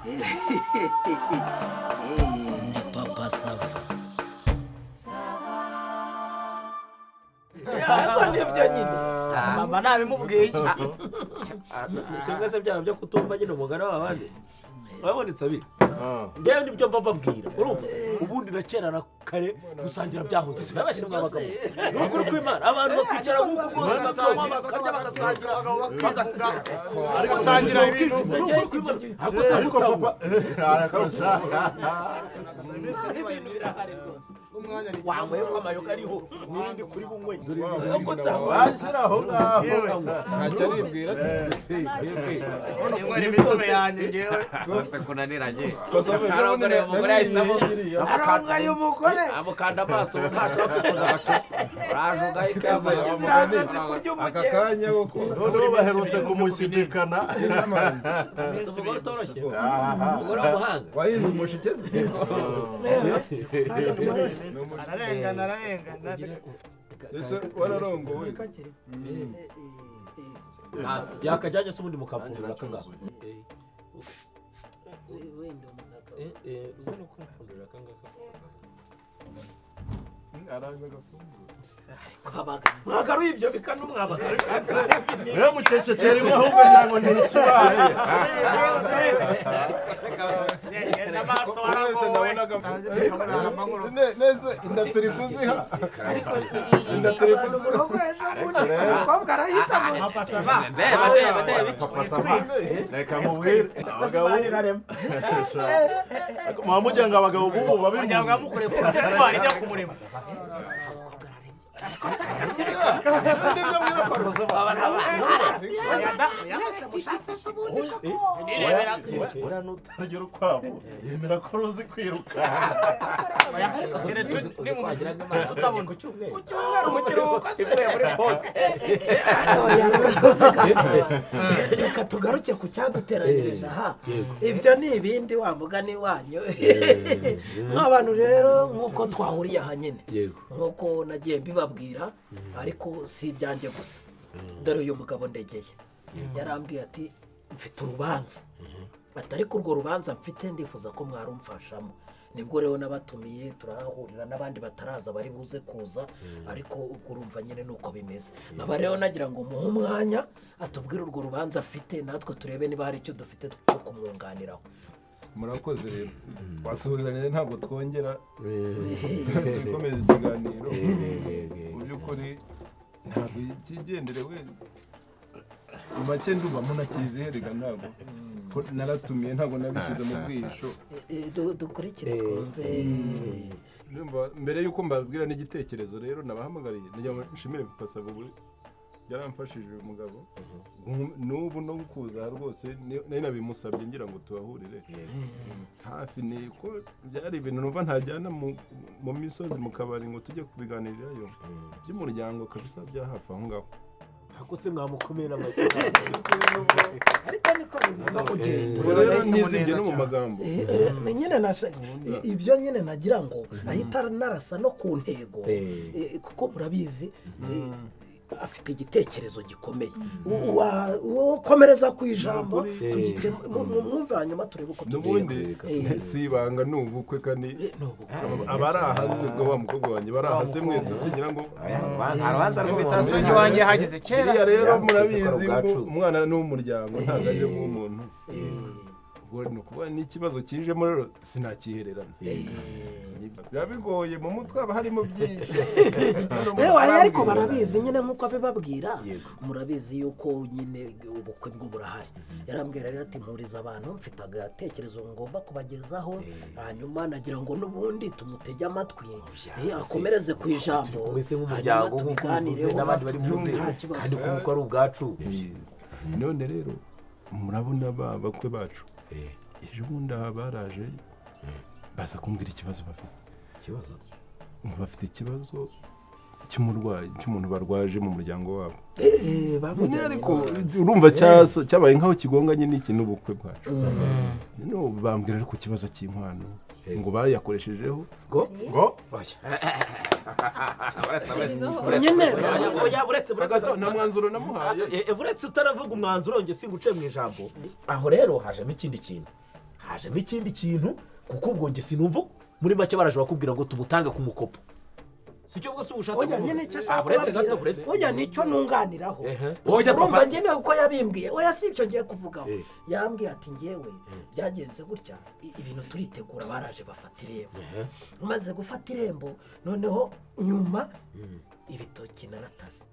Ndi Papa Sava. Ariko nibyo nyine. Mama nabimubwiye. Si mwese byaba byo kutumva nyine umugani w'abandi wabonetse abiri. Ngewe nibyo mba mbabwira, urumva ubundi na kera na kare gusangira byahoze nabashyira abagabo, ni ukuri kw'Imana, abantu bakicara nk'uku rwose, bakanywa, bakarya, bagasangira, bagasangira. Ariko Gusangira ibintu, ni ukuri kw'Imana, ariko si Ariko gutangwa. papa arakosha. Ibintu birahari rwose, wanyweye ko amayoga ariho n'irindi kuri bunywe. Washyira aho ngaho. Ntacyo aribwira se. Inywera imitobe yanjye ngewe. Rwose kunaniranye. Arongoreye. Arongoreye umugore, yahisemo. Arongoye umugore. Amukanda amaso, ubu ntashobora kwikoza agacupa, uraje ugahita. Ziraza ziri kurya Aka umugeni. kanya koko. Noneho baherutse kumushyidikana. Umugore utoroshye, umugore w'umuhanga. Wahinze umushike se? Ararengana, ararengana. Ndetse wararongowe. Yakajyanye se ubundi mukapfundura akangaka? Wenda umuntu akaba Uzi no kumfundurira akangaka? Aranga agafunguro. Mwagaruye ibyo bikanu mwabaga. Niwe mucecekera imwe, ahubwo ngira ngo ni ikibaye. N'amaso Wese waragowe. ndabonaga neza inda turi kuziha, inda turi Abantu mu kuziha. rugo ejo bundi umukobwa arahita ngo Papa Sava. Ndeba, ndeba, ndeba iki? Papa Sava, reka mubwire abagabo muba mugira ngo abagabo b'ubu babi. Wagira ngo yamukoreye ku ijya ku murimo. Nibyo mbwira Papa Sava. Nirebera. Buriya nutarya urukwavu yemera ko ruzi kwiruka. Keretse utabona. Ku cyumweru. Ku cyumweru mu kiruhuko se. Ivuye muri pause. Reka tugaruke ku cyaduteranyirije aha. Ibyo ni ibindi wa mugani wanyu nk'abantu rero, nk'uko twahuriye aha nyine, nk'uko nagiye mbibabwira, ariko si ibyanjye gusa. Dore uyu mugabo Ndegeye yarambwiye ati: "Mfite urubanza," ati: "ariko urwo rubanza mfite ndifuza ko mwarumfashamo." Nibwo rero nabatumiye, turahahurira n'abandi bataraza bari buze kuza, ariko ubwo urumva nyine nuko bimeze. Nkaba rero nagira ngo muhe umwanya atubwire urwo rubanza afite, natwe turebe niba hari icyo dufite cyo kumwunganiraho. Murakoze. Rero twasuhuzanya, ntabwo twongera dukomeza ikiganiro. Mu by'ukuri ntabwo ikigenderewe mu make, ndumva munakizi herega, ntabwo ko naratumiye, ntabwo nabishyize mu bwihisho. Dukurikire twumve. Ndumva mbere y'uko mbabwira n'igitekerezo rero nabahamagariye, nagira ngo nshimire Papa Sava, ubu yaramfashije uyu mugabo. N'ubu no kuza rwose nari nabimusabye ngira ngo tuhahurire hafi, ni ko byari ibintu numva ntajyana mu misozi, mu kabari, ngo tujye kubiganirirayo by'umuryango kabisa, bya hafi aho ngaho. Ariko se mwamukomera amashyi? Ariko niko bigomba kugenda. Ubwo rero ntizibye no mu magambo. Nyine ibyo nyine nagira ngo ahita narasa no ku ntego, kuko murabizi, afite igitekerezo gikomeye. Ukomereza ku ijambo, mwumve, hanyuma turebe uko N'ubundi tugenda. Si ibanga, ni ubukwe kandi Ni ubukwe. Abari aha nibwo wa mukobwa wanjye bari aha se mwese singira ngo Nta rubanza rw'umuntu. Invitation y'iwanjye hageze kera. Iriya rero Ya, murabizi twese ko ari ngo ubwacu. umwana ni uw'umuryango, ntabwo aje nk'umuntu. Ubwo ni ukuvuga n'ikibazo kijemo rero sinakihererana, biba bigoye, mu mutwe haba harimo byinshi. Aya ariko barabizi nyine nk'uko abibabwira, murabizi yuko nyine ubukwe bwo burahari. Yarambwira rero ati: "Mpuriza abantu, mfite agatekerezo ngomba kubagezaho." Hanyuma nagira ngo n'ubundi tumutege amatwi, akomereze ku ijambo, Mwese nk'umuryango, hanyuma nk'uko muvuze, tubiganireho, n'abandi bari buze, nta kibazo. kandi kuko ari ubwacu. None rero murabona ba bakwe bacu ejo bundi aha baraje, baza kumbwira ikibazo bafite. Ikibazo? Ngo bafite ikibazo cy'umurwayi, cy'umuntu barwaje mu muryango wabo. Nyine Bamujyanye ariko hanze. Urumva cyabaye nk'aho kigonganye n'iki n'ubukwe bwacu. Noneho bambwira ariko ikibazo cy'inkwano ngo bayakoreshejeho. Ngo? Ngo? Nyine. Oya, buretse, buretse. Gato, nta mwanzuro namuhaye. Buretse utaravuga umwanzuro, njye singuce mu ijambo. Aho rero hajemo ikindi kintu. Hajemo ikindi kintu, kuko ubwo njye sinumva muri make baraje bakubwira ngo tumutange ku mukopo. Sicyo bwo si ubushatse Oya, nyine icyo ashaka Ah, buretse gato, kubabwira. buretse. Oya, nicyo nunganiraho. Oya, Urumva papa. njye uko yabimbwiye. Oya, si ibyo ngiye kuvugaho. Yambwiye ati ngewe byagenze gutya, ibintu turitegura, baraje bafata irembo. Maze gufata irembo, noneho nyuma ibitoki narataze,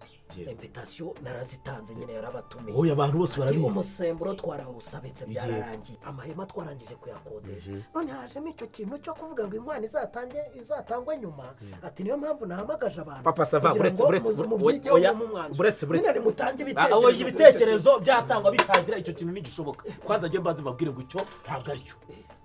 invitation narazitanze, nyine yarabatumiye. Oya, abantu bose Ati, barabizi. Umusemburo twarawusabitse, byararangiye, amahema twarangije kuyakodesha. None hajemo icyo kintu cyo kuvuga ngo inkwano izatangwe nyuma. Ati niyo mpamvu nahamagaje abantu Papa Sava, kugira buretse ngo buretse mubyigeho oya, mu mwanzuro. buretse buretse. Nyine nimutange Ah, ibitekerezo. oya, ibitekerezo byatangwa bitangira, icyo kintu ntigishoboka. Kwanza njye mbanze mbabwire ngo icyo ntabwo aricyo.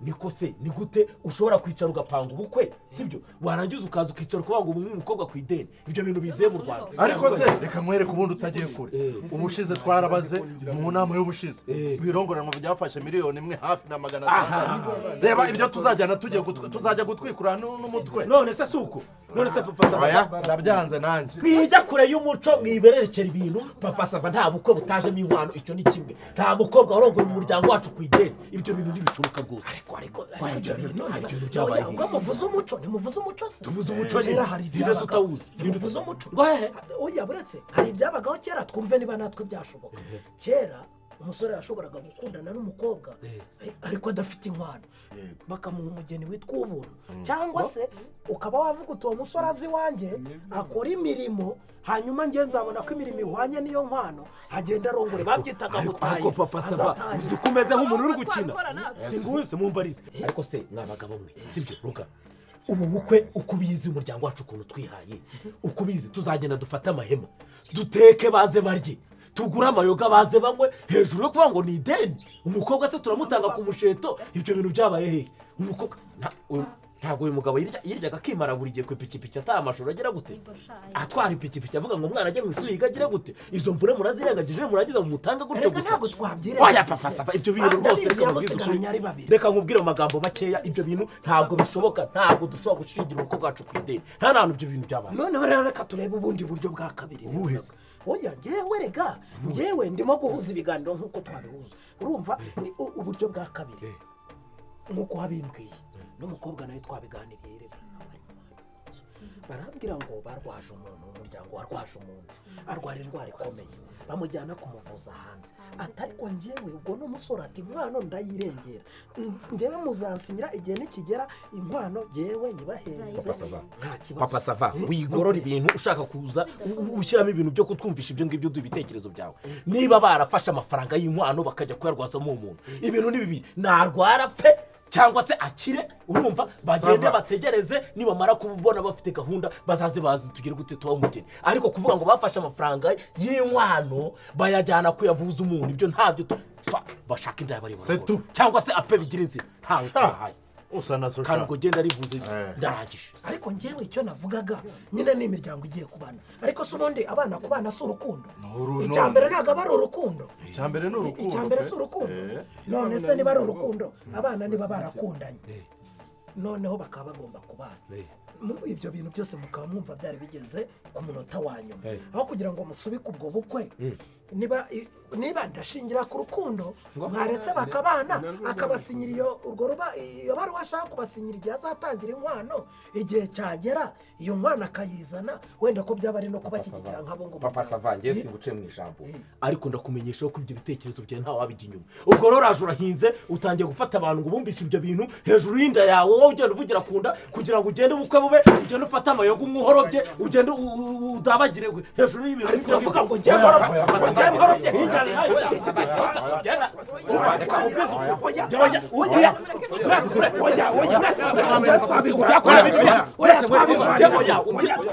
Niko se ni gute ushobora kwicara ugapanga ubukwe, sibyo, warangiza ukaza ukicara ukuvuga ngo umwe umukobwa ku ideni? Ibyo bintu bizeye mu Rwanda? Ariko se reka nkwereke, ubundi utagiye kure, ubushize twarabaze mu nama y'ubushize, ibirongoranwa byafashe 1,600,000 hafi. Reba ibyo tuzajyana, tugiye tuzajya gutwikura n'umutwe. None se si uko? None se Papa Sava? Oya, ndabyanze nanjye. Mwijya kure y'umuco, mwibererekera ibintu. Papa Sava, nta bukwe butajemo inkwano, icyo ni kimwe. Nta mukobwa warongoye mu muryango wacu ku ideni, ibyo bintu ntibishoboka rwose. Ariko Oya, ibyo bintu ibyo bintu byabaye. Oya, ubwo muvuze umuco, ntimuvuze umuco se? Tuvuze umuco nyine. Kera hari Ninde se ibyabagaho. utawuzi? Ntimuvuze umuco? Ngo hehe? Oya, buretse, hari ibyabagaho kera, twumve niba natwe byashoboka. Kera umusore yashoboraga gukundana n'umukobwa ariko adafite inkwano, bakamuha umugeni witwa ubuntu, cyangwa se ukaba wavuga uti uwo musore azi iwanjye akora imirimo, hanyuma njye nzabona ko imirimo ihwanye n'iyo nkwano, agenda arongore. Babyitaga Ariko gutaye. ariko Papa Sava, Azataye. uzi ko umeze nk'umuntu uri gukina. Twabikora natwe. Singuze mumbarize. Ariko se mwabagabo mwe, sibyo ruga ubu bukwe uko ubizi, umuryango wacu ukuntu twihaye, uko ubizi, tuzagenda dufate amahema, duteke baze barye, tugure amayoga baze banywe, hejuru yo kuvuga ngo ni ideni? Umukobwa se turamutanga ku musheto? Ibyo bintu byabaye hehe? Umukobwa ntabwo uyu mugabo yiryaga akimara buri gihe ku ipikipiki, ataha amashuri agira gute, atwara ipikipiki, avuga ngo umwana ajye mu ishuri yiga agira gute? Izo mvune murazirengagije, murangiza mumutange gutyo Erega gusa. ntabwo twabyirengagije. Oya Papa Sava, ibyo bintu Ndabizi, rwose, reka nkubwize ukuri. yamusigaranye ari babiri. Reka nkubwire mu magambo makeya, ibyo bintu ntabwo bishoboka. Ntabwo dushobora gushingira ubukwe bwacu ku ideni, nta n'ahantu ibyo bintu byabaye. Noneho rero reka turebe ubundi buryo bwa kabiri. Ubuhe se? Oya, njyewe rega njyewe ndimo guhuza ibiganiro nk'uko twabihuza. Urumva ni uburyo bwa kabiri, nk'uko wabimbwiye, n'umukobwa nawe twabiganiriye, reka nawe ari mu bantu. Barambwira ngo barwaje umuntu, umuryango warwaje umuntu, arwara indwara ikomeye, bamujyana kumuvuza hanze. Ati ariko njyewe ubwo n'umusore ati inkwano ndayirengera, njyewe muzansinyira, igihe nikigera inkwano njyewe nyibahereze, Papa Sava. nta kibazo. Papa Sava, wigorora ibintu ushaka kuza ushyiramo ibintu byo kutwumvisha ibyo ngibyo. Duha ibitekerezo byawe. Niba barafashe amafaranga y'inkwano bakajya kuyarwazamo uwo muntu, ibintu ni bibiri: narwara apfe cyangwa se akire. Urumva, bagende Sava. bategereze, nibamara kubona bafite gahunda bazaze bazi tugire gute, tubahe umugeni. Ariko kuvuga ngo bafashe amafaranga y'inkwano bayajyana kuyavuza umuntu, ibyo ntabyo bashaka indaya bari C'est tout. cyangwa se apfe bigire inzira, ntawe tubahaye. Usa na so. Kandi ubwo genda rivuze, ndarangije. Ariko njyewe icyo navugaga nyine ni imiryango igiye kubana. Ariko se ubundi abana kubana si urukundo? Icya mbere ntabwo aba ari urukundo? Icya mbere ni urukundo Icya mbere pe. si urukundo? Eh. None se niba ari urukundo, abana niba barakundanye, noneho bakaba bagomba kubana, ibyo bintu byose mukaba mwumva byari bigeze ku munota wa nyuma, aho kugira ngo musubike ubwo bukwe, niba ndashingira ku rukundo, mwaretse bakabana, akabasinyira iyo urwo ruba iyo baruwa ashaka kubasinyira igihe azatangira inkwano, igihe cyagera iyo nkwano akayizana, wenda ko byaba ari no kubashyigikira nk'abo ngo Papa Sava, njye singuce mu ijambo, ariko ndakumenyesha ko ibyo bitekerezo byawe ntawe wabijya inyuma. Ubwo rero uraje urahinze, utangiye gufata abantu ngo bumvishe ibyo bintu hejuru y'inda yawe, wowe ugenda uvugira ku nda kugira ngo ugende ubukwe bube, ugende ufate amayoga umwuhorobye, ugende udabagire hejuru y'ibintu. Ariko uravuga ngo njye ngorobye, ngo njye ngorobye. Reka nkubwize ukuri. Oya, Oya, oya, oya, oya, oya, oya,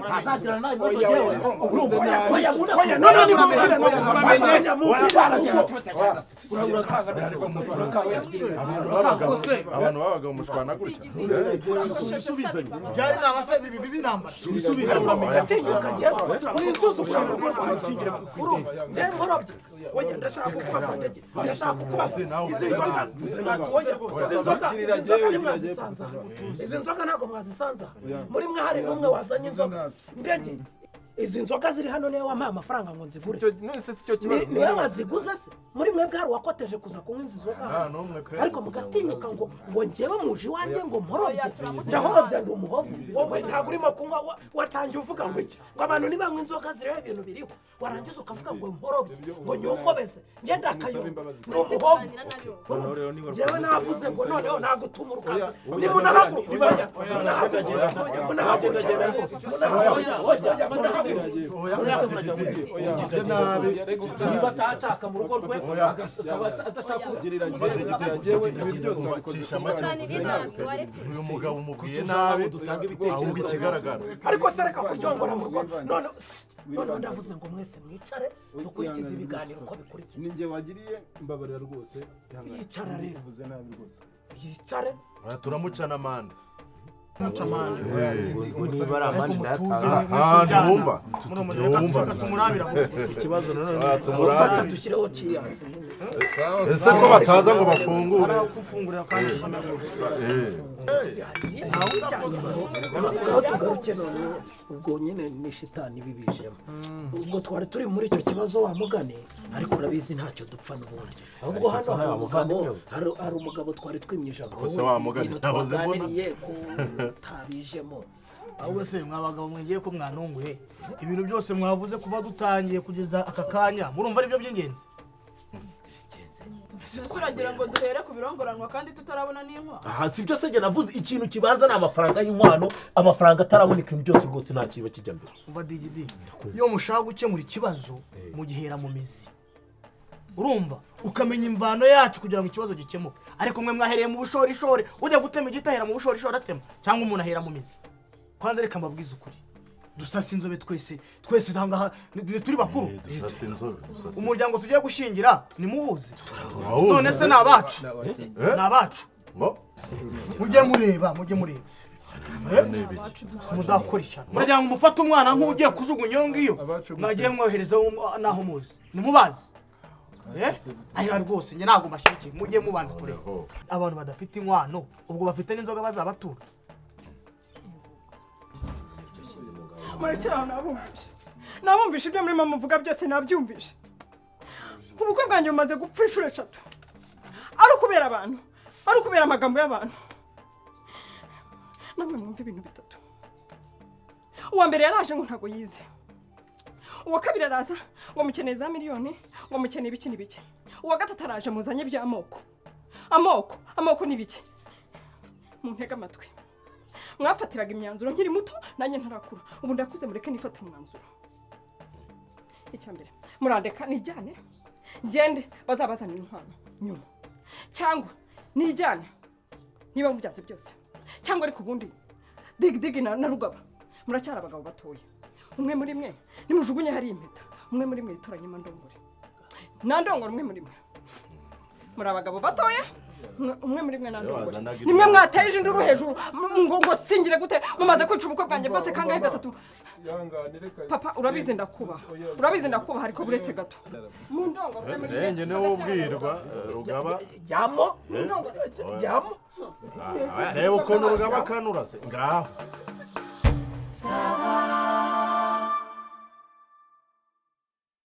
ntazagirana nawe ibibazo njyewe. Urumva? Oya, oya, none nimumvire, oya, mumvire. Abantu b'abagabo mushwana gutya? Byari ni abasazi, ibi bibi intambara. Atinyuka njyewe winsuzugura mu rugo rwanjye. Urumva njyewe nkorobye? Oya, ndashaka kukubaza, ndege, ndashaka kukubaza, izi nzoga, oya, izi nzoga ntimwazisanza, izi nzoga ntabwo mwazisanza. Muri mwe hari n'umwe wazanye inzoga? Ndege. Izi nzoga ziri hano niwe wampaye amafaranga ngo nzigure. None se si cyo kibazo? Niwe waziguze se? Muri mwebwe hari uwakoteje kuza kunywa izi nzoga? Nta n'umwe pe. Ariko mugatinyuka ngo njyewe muje iwanjye ngo mporobye, njahorobye ndi umuhovu. Wowe ntabwo urimo kunywa, watangiye uvuga ngo iki, ngo abantu nibanywa inzoga ziriho ibintu biriho, warangiza ukavuga ngo mporobye, ngo nyongobeze, ngenda akayonga ndi umuhovu. Njyewe navuze ngo noneho nagutuma urukaza nimunahaguruka, munahaguruka, munahaguruka. Niba atashaka mu rugo rwe adashaka. Uyu mugabo umubwiye nabi, dutanga ahubwo ibitekerezo. Ikigaragara Ariko se reka kuryongora mu rugo. None noneho ndavuze ngo mwese mwicare dukurikize ibiganiro uko bikurikizwa. Ni njye wagiriye, mbabarira rwose. Yicara rero. Uvuze nabi rwose. Yicare. Turamuca n'amande. Ubwo niba ari amande ndatanga. Ah, ntiwumva, ntiwumva. Tumurabira. Ikibazo nanone Ufata dushyireho ciyanse. Ese ko bataza ngo bafungure? Kufungurira kandi usome. Ngaho tugaruke noneho ubwo nyine ni shitani bibijemo. Ubwo twari turi muri icyo kibazo wa mugani, ariko urabizi ntacyo dupfa n'ubundi. Ahubwo hano hari umugabo, hari umugabo twari twimye ijambo. Ko se wa mugani Ibintu ntahoze mbona. twaganiriye ko utabijemo. Ahubwo se mwa bagabo mwe ko mwanunguye, ibintu byose mwavuze kuva dutangiye kugeza aka kanya, murumva ari byo by'ingenzi? Mbese uragira ngo duhere ku birongoranwa kandi tutarabona n'inkwano? Aha si byo se? Njye navuze ikintu kibanza ni amafaranga y'inkwano. Amafaranga ataraboneka, ibintu byose rwose nta kiba kijya mbere. Umva digidi, iyo mushaka gukemura ikibazo mugihera mu mizi, urumva, ukamenya imvano yacu kugira ngo ikibazo gikemuke. Ariko mwe mwahereye mu bushorishori. Ujya gutema igiti ahera mu bushorishori atema, cyangwa umuntu ahera mu mizi? Kwanza reka mbabwize ukuri, dusasa inzobe twese, twese ahangaha ni turi bakuru. Dusasa inzobe, dusasa. Umuryango tugiye gushingira nimuwuzi? Turawuzi. None se ni abacu? Eh? Ni abacu. Ngo? Mujye mureba, mujye mureba. Ni ibiki? Muzakora ishyano. Muragira ngo mufate umwana nk'ugiye kujugunya iyo ngiyo? Abacu. Mwagiye mwohereza n'aho muzi ntimubazi? Eh? Aya rwose njye ntabwo mbashyigikiye. Mujye mubanza kureba abantu badafite inkwano, ubwo bafite n'inzoga bazabatura. Murekere aho, nabumvishe, nabumvishe ibyo murimo muvuga byose nabyumvishe. Ubukwe bwanjye bumaze gupfa inshuro 3, ari ukubera abantu, ari ukubera amagambo y'abantu. Namwe mwumva ibintu bitatu: uwa mbere yaraje ngo ntabwo yize, uwa kabiri araza ngo mukeneye za miliyoni, ngo mukeneye ibiki n'ibiki, uwa gatatu araje muzanye iby'amoko, amoko, amoko n'ibiki. Muntege amatwi, mwafatiraga imyanzuro nkiri muto, nanjye ntarakura. Ubu ndakuze, mureke nifate umwanzuro. Icya mbere, murandeka nijyane, ngende bazabazanira inkwano nyuma, cyangwa nijyane niba mubyanze byose, cyangwa ariko ubundi digidigi na Rugaba muracyari abagabo batoya. Umwe muri mwe nimujugunye hari impeta, umwe muri mwe yitoranyemo ndongore nandongora. Umwe muri mwe, muri abagabo batoya, umwe muri mwe nandongore. Wazanaga. Nimwe mwateje induru hejuru ngo singire gute? Mumaze kwica ubukwe bwanjye bwose kangahe? Gatatu. Ihangane, reka. Papa, urabizi ndakubaha, urabizi ndakubaha, ariko buretse gato, mu ndongore umwe muri mwe. Renge niwe ubwirwa, Rugaba. Jyamo. Mundongore. Jyamo. Ah, reba ukuntu Rugaba akanura se ngaho.